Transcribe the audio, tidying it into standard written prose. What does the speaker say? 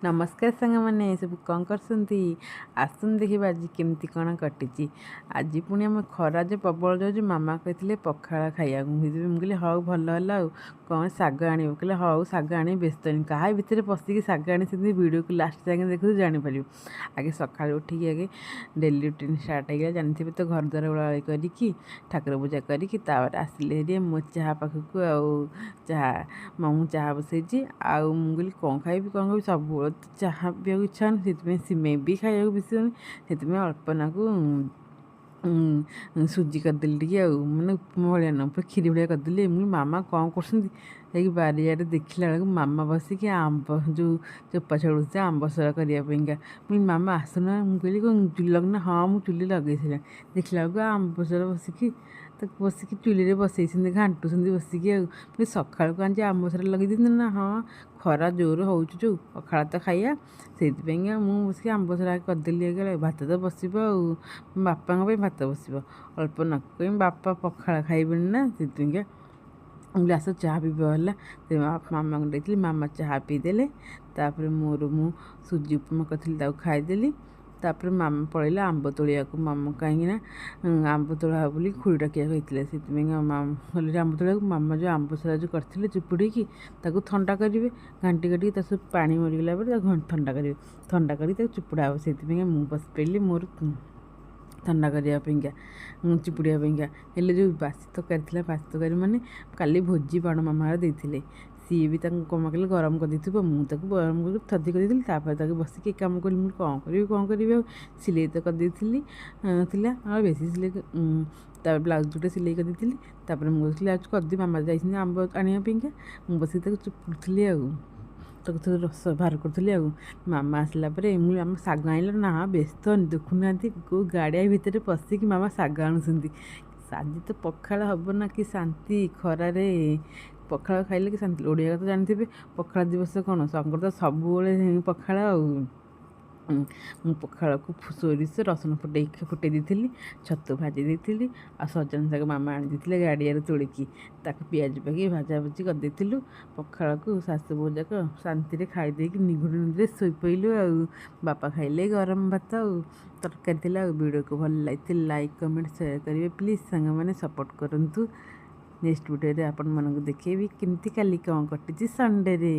ନମସ୍କାର ସାଙ୍ଗମାନେ, ସବୁ କ'ଣ କରୁଛନ୍ତି? ଆସନ୍ତୁ ଦେଖିବା ଆଜି କେମିତି କ'ଣ କଟିଛି। ଆଜି ପୁଣି ଆମେ ଖରା ଯେ ପ୍ରବଳ ଯାଉଛି। ମାମା କହିଥିଲେ ପଖାଳ ଖାଇବାକୁ। ମୁଁ କହିଲି ହଉ, ଭଲ ହେଲା। ଆଉ କ'ଣ ଶାଗ ଆଣିବ? କହିଲେ ହଉ, ଶାଗ ଆଣିବି, ବ୍ୟସ୍ତ ନାହିଁ। କାହା ଭିତରେ ପଶିକି ଶାଗ ଆଣିଛନ୍ତି, ଭିଡ଼ିଓକୁ ଲାଷ୍ଟ ଯାଏଁ ଦେଖନ୍ତୁ, ଜାଣିପାରିବ। ଆଗେ ସକାଳୁ ଉଠିକି ଆଗେ ଡେଲି ରୁଟିନ୍ ଷ୍ଟାର୍ଟ ହେଇଗଲା, ଜାଣିଥିବେ ତ। ଘର ଦ୍ୱାର ଓଳାଓଳି କରିକି, ଠାକୁର ପୂଜା କରିକି, ତାପରେ ଆସିଲେ ହେରି ମୋ ଚାହା ପାଖକୁ। ଆଉ ଚାହା, ମୁଁ ଚାହା ବସେଇଛି। ଆଉ ମୁଁ କହିଲି କ'ଣ ଖାଇବି, କ'ଣ ଖାଇବି? ସବୁବେଳେ ତ ଚାହା ପିଇବାକୁ ଇଚ୍ଛା ହଉନି, ସେଥିପାଇଁ ସିମେଇ ବି ଖାଇବାକୁ ବେଶୀ ହଉନି। ସେଥିପାଇଁ ଅଳ୍ପ ନାକୁ ସୁଜି କରିଦେଲି ଟିକେ, ଆଉ ମାନେ ଉପମା ଭଳିଆ ନୁହଁ, ପୁରା କ୍ଷୀରି ଭଳିଆ କରିଦେଲି। ମୁଁ, ମାମା କ'ଣ କରୁଛନ୍ତି? ଯାଇକି ବାରିଆଡ଼େ ଦେଖିଲା ବେଳକୁ ମାମା ବସିକି ଆମ୍ବ ଯେଉଁ ଚୋପା ଛଡ଼ଉଛି ଆମ୍ବ ସରା କରିବା ପାଇଁକା। ମୁଁ, ମାମା ଆସୁନ। ମୁଁ କହିଲି କ'ଣ ଚୁଲି ଲଗେଇନା? ହଁ, ମୁଁ ଚୁଲି ଲଗେଇ ସାରିଲାଣି। ଦେଖିଲା ବେଳକୁ ଆମ୍ବ ସରା ବସିକି ତାକୁ ବସିକି ଚୁଲିରେ ବସେଇଛନ୍ତି, ଘାଣ୍ଟୁଛନ୍ତି ବସିକି। ଆଉ ମୁଁ, ସକାଳୁ ଆଜି ଆମ୍ବ ସରା ଲଗେଇ ଦେଇଛନ୍ତି ନା? ହଁ, ଖରା ଜୋର ହେଉଛି ଯେଉଁ, ପଖାଳ ତ ଖାଇବା, ସେଇଥିପାଇଁକା ମୁଁ ବସିକି ଆମ୍ବ ସରା କରିଦେଲି। ଆଗେ ଭାତ ତ ବସିବ, ଆଉ ବାପାଙ୍କ ପାଇଁ ଭାତ ବସିବ ଅଳ୍ପ ନାକୁ, ବାପା ପଖାଳ ଖାଇବେନି ନା। ସେଥିପାଇଁକା ମୁଁ, ଆସ ଚାହା ପିଇବ। ହେଲା, ମାମାଙ୍କୁ ଦେଇଥିଲି, ମାମା ଚାହା ପିଇଦେଲେ। ତାପରେ ମୋର ମୁଁ ସୁଜି ଉପମା କରିଥିଲି, ତାକୁ ଖାଇଦେଲି। ତାପରେ ମାମା ପଳେଇଲା ଆମ୍ବ ତୋଳିବାକୁ। ମାମା କାହିଁକିନା ଆମ୍ବ ତୋଳା ହେବ ବୋଲି ଖୁଡ଼ି ଡାକିବାକୁ ହେଇଥିଲେ, ସେଥିପାଇଁ ମାମା ଗଲେ ଆମ୍ବ ତୋଳିବାକୁ। ମାମା ଯେଉଁ ଆମ୍ବ ସରା ଯେଉଁ କରିଥିଲେ ଚିପୁଡ଼ିକି, ତାକୁ ଥଣ୍ଡା କରିବେ, ଘାଣ୍ଟି ଘାଣ୍ଟିକି ତା ସବୁ ପାଣି ମରିଗଲା ପରେ ତାକୁ ଥଣ୍ଡା କରିବେ, ଥଣ୍ଡା କରିକି ତାକୁ ଚିପୁଡ଼ା ହେବ। ସେଥିପାଇଁକା ମୁଁ ବସି ପଡ଼ିଲି ମୋର ଥଣ୍ଡା କରିବା ପାଇଁକା, ଚିପୁଡ଼ିବା ପାଇଁକା। ହେଲେ ଯେଉଁ ବାସି ତରକାରୀ ଥିଲା, ବାସି ତରକାରୀ ମାନେ କାଲି ଭୋଜି ବାଣ ମାମା ଦେଇଥିଲେ, ସିଏ ବି ତାଙ୍କୁ କ'ଣ କଲେ ଗରମ କରିଦେଇଥିବ। ମୁଁ ତାକୁ ଗରମ କରିକି ଥଦି କରିଦେଇଥିଲି। ତାପରେ ତାକୁ ବସିକି କାମ କଲି। ମୁଁ କ'ଣ କରିବି, କ'ଣ କରିବି? ଆଉ ସିଲେଇ ତ କରିଦେଇଥିଲି ଥିଲା, ଆଉ ବେଶୀ ସିଲେଇ। ତାପରେ ବ୍ଲାଉଜ୍ ଗୋଟେ ସିଲେଇ କରିଦେଇଥିଲି। ତାପରେ ମୁଁ ବସିଲି, ଆଉ କରିଦିଏ। ମାମା ଯାଇଛନ୍ତି ଆମ୍ବ ଆଣିବା ପାଇଁକା, ମୁଁ ବସିକି ତାକୁ ଚିପୁଡ଼ୁଥିଲି, ଆଉ ତାକୁ ଥରେ ରସ ବାହାର କରୁଥିଲି। ଆଉ ମାମା ଆସିଲା ପରେ ମୁଁ, ମାମା ଶାଗ ଆଣିଲ ନା? ବ୍ୟସ୍ତ, ଦେଖୁନାହାନ୍ତି କେଉଁ ଗାଡ଼ିଆ ଭିତରେ ପଶିକି ମାମା ଶାଗ ଆଣୁଛନ୍ତି। ଆଜି ତ ପଖାଳ ହେବ ନା, କି ଶାନ୍ତି! ଖରାରେ ପଖାଳ ଖାଇଲେ କି ଶାନ୍ତି। ଓଡ଼ିଆ ତ ଜାଣିଥିବେ ପଖାଳ ଦିବସ କ'ଣ, ତାଙ୍କର ତ ସବୁବେଳେ ପଖାଳ। ଆଉ ମୁଁ ପଖାଳକୁ ସୋରିଷ ରସୁଣ ଫୁଟେଇକି ଫୁଟେଇ ଦେଇଥିଲି, ଛତୁ ଭାଜି ଦେଇଥିଲି, ଆଉ ସଜନା ଶାଗ ମାମା ଆଣି ଦେଇଥିଲେ ଗାଡ଼ିଆରୁ ତୋଳିକି, ତାକୁ ପିଆଜ ପକେଇ ଭଜାଭୁଜି କରିଦେଇଥିଲୁ। ପଖାଳକୁ ଶାଶୁ ବୋହୂ ଯାକ ଶାନ୍ତିରେ ଖାଇଦେଇକି ନିଘୁଡ଼ି ନିଦରେ ଶୋଇପଡ଼ିଲୁ। ଆଉ ବାପା ଖାଇଲେ ଗରମ ଭାତ ଆଉ ତରକାରୀ ଥିଲା। ଆଉ ଭିଡ଼ିଓକୁ ଭଲ ଲାଗିଥିଲେ ଲାଇକ୍, କମେଣ୍ଟ, ସେୟାର କରିବେ ପ୍ଲିଜ୍। ସାଙ୍ଗମାନେ ସପୋର୍ଟ କରନ୍ତୁ। ନେକ୍ସଟ ଭିଡ଼ିଓରେ ଆପଣମାନଙ୍କୁ ଦେଖେଇବି କେମିତି କାଲି କ'ଣ କଟିଛି ସଣ୍ଡେରେ।